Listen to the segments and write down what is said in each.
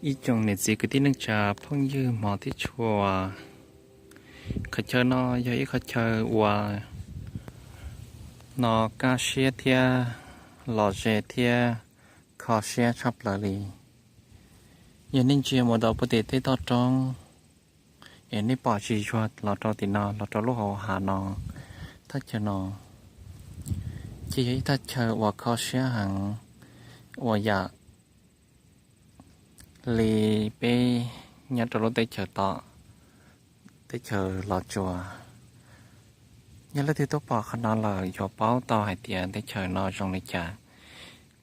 Ib tsoom niam txiv kwv tij neej tsa phooj ywg hmov thiab tshua, qhov chaw no yog ib qhov chaw uas no kaj siab thiab lom zem thiab kho siab tshaj plaws li. Yog nej ntsia mus rau puag tim tej toj roob es nej pom tsis tshua los rau tim no, los rau lub hauv hav no, thaj chaw no ces yog ib thaj chaw uas kho siab heev, uas yam li peb nyob rau lub teb chaws tom teb chaws Los Tsuas. Yog leej twg tuaj pom qhov no lawm yuav paub tau hais tias teb chaws no zoo li cas.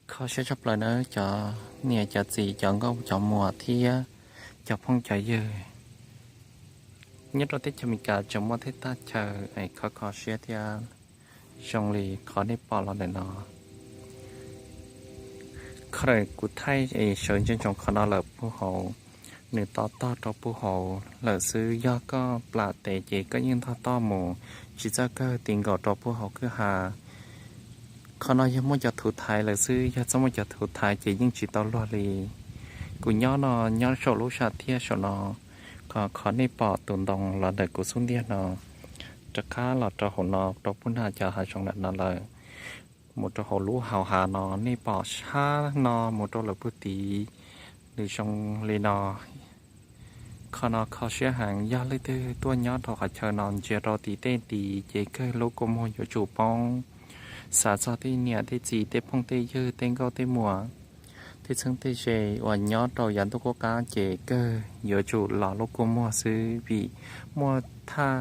Kho siab tshaj plaws nawb cov niam cov txiv, cov nkauj cov muam thiab cov phooj cov ywg. Nyob rau teb chaws Amelikas tseem muaj tej thaj chaw es kho kho siab thiab zoo li qhov nej pom los ntawm no. Qhov kuv thaij es sawv ntsia ntsoov qhov no lawm puag hauv, nws to tog rau puag hauv lawm xwb. Yog koj plam tes ces koj yeej ntog toj mus, tsis txawj kawg ti nkaus rau puag hauv kwj ha. Qhov no yog muaj cov thuv thaiv lawm xwb, yog txhob muaj cov thuv thaiv ces yeej tsis tau luag li. Kuv nyob no nyob saum lub sam thiaj saum no, qhov nej pom tus ntoo los ntawm kuv xub ntiag no, rov qab los rau hauv no rau puag nram cov hav zoov ntawm no lawm. Mus rau hauv lub hauv hav no nej pom sab no mus rau lawm puag tid, nws zoo li no. Qhov no kho siab heev, yog leej twg tuaj nyob rau qhov chaw no ntsia rau tim tej tid ces kawg lub kua muag yuav tsum poob. Xav txog tej niam tej txiv, tej phooj tej ywg, tej nkauj tej muam, tej txheeb tej ze uas nyob rau yav ntuj qub qab ces kawg yuav tsum los lub kua muag xwb vim muaj thaj,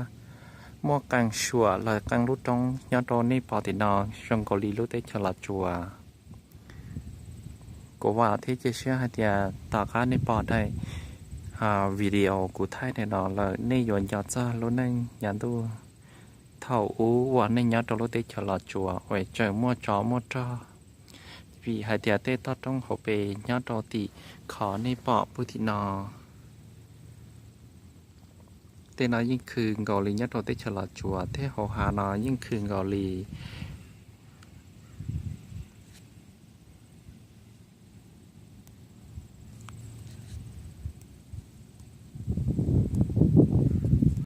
muaj qee suam los qee lub roob nyob rau nej pom tim no zoo nkaus li lub teb chaws Los Tsuas. Kuv vam thiab cia siab hais tias tom qab nej pom daim video kuv thaij ntawm no lawm nej yuav nco txog lub neej yav ntuj thaum ub uas nej nyob rau lub teb chaws Los Tsuas uas tseem muaj tsov muaj rog, vim hais tias tej toj roob hauv pes nyob rau tim qhov nej pom puag tim no. Tej no yeej khw nkaus li nyob rau teb chaws Los Tsuas, tej hauv hav no yeej khw nkaus li